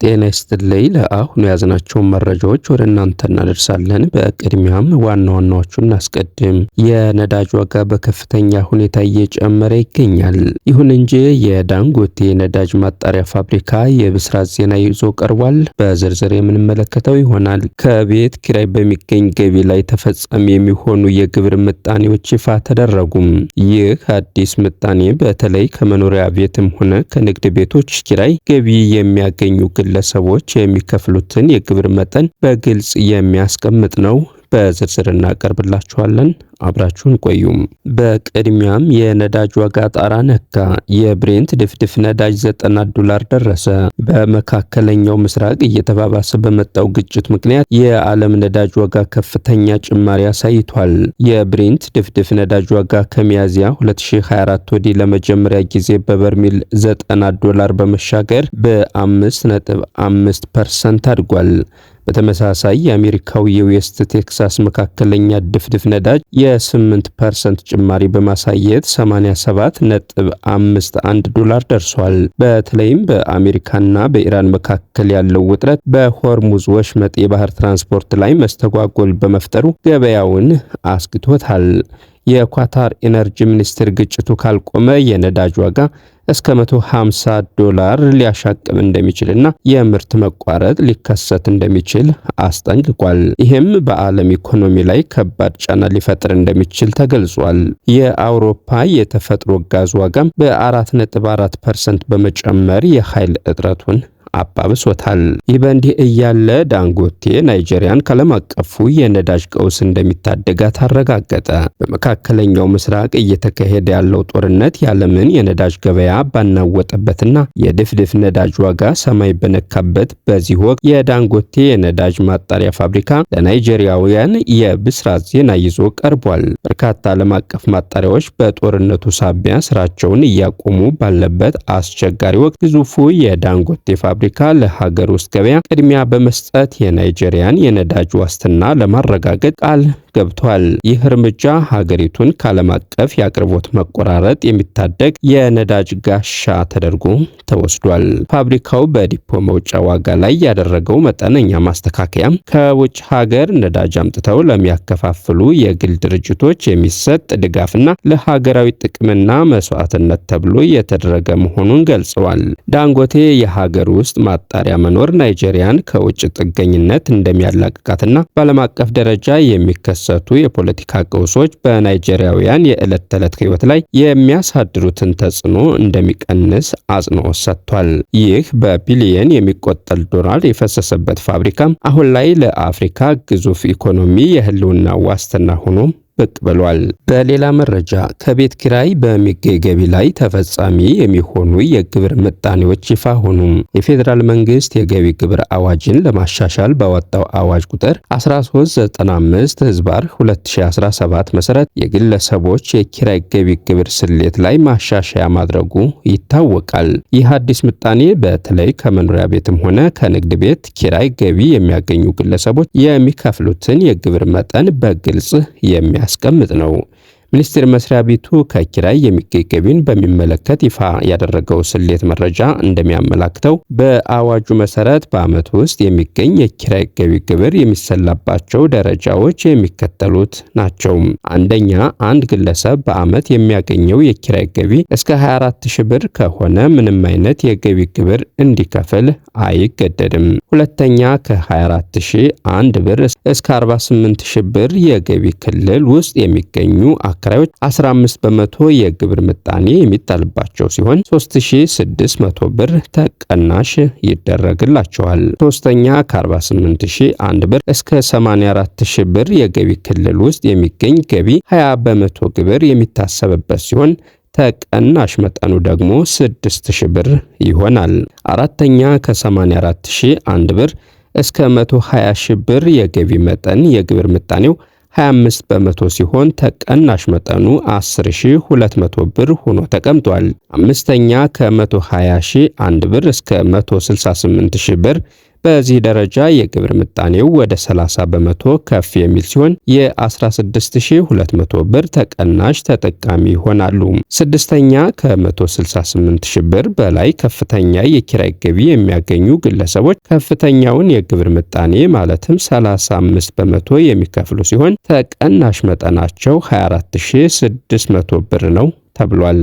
ጤና ይስጥልኝ። ለአሁኑ የያዝናቸውን መረጃዎች ወደ እናንተ እናደርሳለን። በቅድሚያም ዋና ዋናዎቹን እናስቀድም። የነዳጅ ዋጋ በከፍተኛ ሁኔታ እየጨመረ ይገኛል። ይሁን እንጂ የዳንጎቴ የነዳጅ ማጣሪያ ፋብሪካ የብስራት ዜና ይዞ ቀርቧል። በዝርዝር የምንመለከተው ይሆናል። ከቤት ኪራይ በሚገኝ ገቢ ላይ ተፈጻሚ የሚሆኑ የግብር ምጣኔዎች ይፋ ተደረጉም። ይህ አዲስ ምጣኔ በተለይ ከመኖሪያ ቤትም ሆነ ከንግድ ቤቶች ኪራይ ገቢ የሚያገኙ ግለሰቦች የሚከፍሉትን የግብር መጠን በግልጽ የሚያስቀምጥ ነው። በዝርዝር እናቀርብላችኋለን። አብራችሁን ቆዩም። በቅድሚያም የነዳጅ ዋጋ ጣራ ነካ። የብሬንት ድፍድፍ ነዳጅ 90 ዶላር ደረሰ። በመካከለኛው ምስራቅ እየተባባሰ በመጣው ግጭት ምክንያት የዓለም ነዳጅ ዋጋ ከፍተኛ ጭማሪ አሳይቷል። የብሬንት ድፍድፍ ነዳጅ ዋጋ ከሚያዝያ 2024 ወዲህ ለመጀመሪያ ጊዜ በበርሜል 90 ዶላር በመሻገር በ5.5% አድጓል። በተመሳሳይ የአሜሪካው የዌስት ቴክሳስ መካከለኛ ድፍድፍ ነዳጅ የ8% ጭማሪ በማሳየት 87.51 ዶላር ደርሷል። በተለይም በአሜሪካና በኢራን መካከል ያለው ውጥረት በሆርሙዝ ወሽመጥ የባህር ትራንስፖርት ላይ መስተጓጎል በመፍጠሩ ገበያውን አስግቶታል። የኳታር ኢነርጂ ሚኒስትር ግጭቱ ካልቆመ የነዳጅ ዋጋ እስከ 150 ዶላር ሊያሻቅብ እንደሚችልና የምርት መቋረጥ ሊከሰት እንደሚችል አስጠንቅቋል። ይህም በዓለም ኢኮኖሚ ላይ ከባድ ጫና ሊፈጥር እንደሚችል ተገልጿል። የአውሮፓ የተፈጥሮ ጋዝ ዋጋም በ4.4% በመጨመር የኃይል እጥረቱን አባብሶታል። ይህ በእንዲህ እያለ ዳንጎቴ ናይጄሪያን ከዓለም አቀፉ የነዳጅ ቀውስ እንደሚታደጋት አረጋገጠ። በመካከለኛው ምስራቅ እየተካሄደ ያለው ጦርነት የዓለምን የነዳጅ ገበያ ባናወጠበትና የድፍድፍ ነዳጅ ዋጋ ሰማይ በነካበት በዚህ ወቅት የዳንጎቴ የነዳጅ ማጣሪያ ፋብሪካ ለናይጄሪያውያን የብስራት ዜና ይዞ ቀርቧል። በርካታ ዓለም አቀፍ ማጣሪያዎች በጦርነቱ ሳቢያ ስራቸውን እያቆሙ ባለበት አስቸጋሪ ወቅት ግዙፉ የዳንጎቴ ፋብሪካ ለሀገር ውስጥ ገበያ ቅድሚያ በመስጠት የናይጄሪያን የነዳጅ ዋስትና ለማረጋገጥ ቃል ገብቷል። ይህ እርምጃ ሀገሪቱን ከዓለም አቀፍ የአቅርቦት መቆራረጥ የሚታደግ የነዳጅ ጋሻ ተደርጎ ተወስዷል። ፋብሪካው በዲፖ መውጫ ዋጋ ላይ ያደረገው መጠነኛ ማስተካከያም ከውጭ ሀገር ነዳጅ አምጥተው ለሚያከፋፍሉ የግል ድርጅቶች የሚሰጥ ድጋፍና ለሀገራዊ ጥቅምና መስዋዕትነት ተብሎ የተደረገ መሆኑን ገልጸዋል። ዳንጎቴ የሀገር ውስጥ ማጣሪያ መኖር ናይጄሪያን ከውጭ ጥገኝነት እንደሚያላቅቃትና በዓለም አቀፍ ደረጃ የሚከሰቱ የፖለቲካ ቀውሶች በናይጄሪያውያን የዕለት ተዕለት ሕይወት ላይ የሚያሳድሩትን ተጽዕኖ እንደሚቀንስ አጽንኦት ሰጥቷል። ይህ በቢሊየን የሚቆጠር ዶላር የፈሰሰበት ፋብሪካም አሁን ላይ ለአፍሪካ ግዙፍ ኢኮኖሚ የህልውና ዋስትና ሆኖ ብቅ ብሏል። በሌላ መረጃ ከቤት ኪራይ በሚገኝ ገቢ ላይ ተፈጻሚ የሚሆኑ የግብር ምጣኔዎች ይፋ ሆኑ። የፌዴራል መንግስት የገቢ ግብር አዋጅን ለማሻሻል ባወጣው አዋጅ ቁጥር 1395 ህዝባር 2017 መሰረት የግለሰቦች የኪራይ ገቢ ግብር ስሌት ላይ ማሻሻያ ማድረጉ ይታወቃል። ይህ አዲስ ምጣኔ በተለይ ከመኖሪያ ቤትም ሆነ ከንግድ ቤት ኪራይ ገቢ የሚያገኙ ግለሰቦች የሚከፍሉትን የግብር መጠን በግልጽ የሚያስቀምጥ ነው። ሚኒስቴር መስሪያ ቤቱ ከኪራይ የሚገኝ ገቢን በሚመለከት ይፋ ያደረገው ስሌት መረጃ እንደሚያመላክተው በአዋጁ መሰረት በዓመት ውስጥ የሚገኝ የኪራይ ገቢ ግብር የሚሰላባቸው ደረጃዎች የሚከተሉት ናቸው። አንደኛ፣ አንድ ግለሰብ በዓመት የሚያገኘው የኪራይ ገቢ እስከ 24 ሺህ ብር ከሆነ ምንም አይነት የገቢ ግብር እንዲከፍል አይገደድም። ሁለተኛ፣ ከ24,001 ብር እስከ 48 ሺህ ብር የገቢ ክልል ውስጥ የሚገኙ አከራዮች 15% የግብር ምጣኔ የሚጣልባቸው ሲሆን 3600 ብር ተቀናሽ ይደረግላቸዋል። ሶስተኛ፣ ከ48,001 ብር እስከ 84,000 ብር የገቢ ክልል ውስጥ የሚገኝ ገቢ 20% ግብር የሚታሰብበት ሲሆን ተቀናሽ መጠኑ ደግሞ 6000 ብር ይሆናል። አራተኛ፣ ከ84,001 ብር እስከ 120,000 ብር የገቢ መጠን የግብር ምጣኔው 25% ሲሆን ተቀናሽ መጠኑ 10,200 ብር ሆኖ ተቀምጧል። አምስተኛ፣ ከ120,001 ብር እስከ 168,000 ብር በዚህ ደረጃ የግብር ምጣኔው ወደ 30% ከፍ የሚል ሲሆን የ16,200 ብር ተቀናሽ ተጠቃሚ ይሆናሉ። ስድስተኛ፣ ከ168 ሺህ ብር በላይ ከፍተኛ የኪራይ ገቢ የሚያገኙ ግለሰቦች ከፍተኛውን የግብር ምጣኔ ማለትም 35% የሚከፍሉ ሲሆን ተቀናሽ መጠናቸው 24,600 ብር ነው ተብሏል።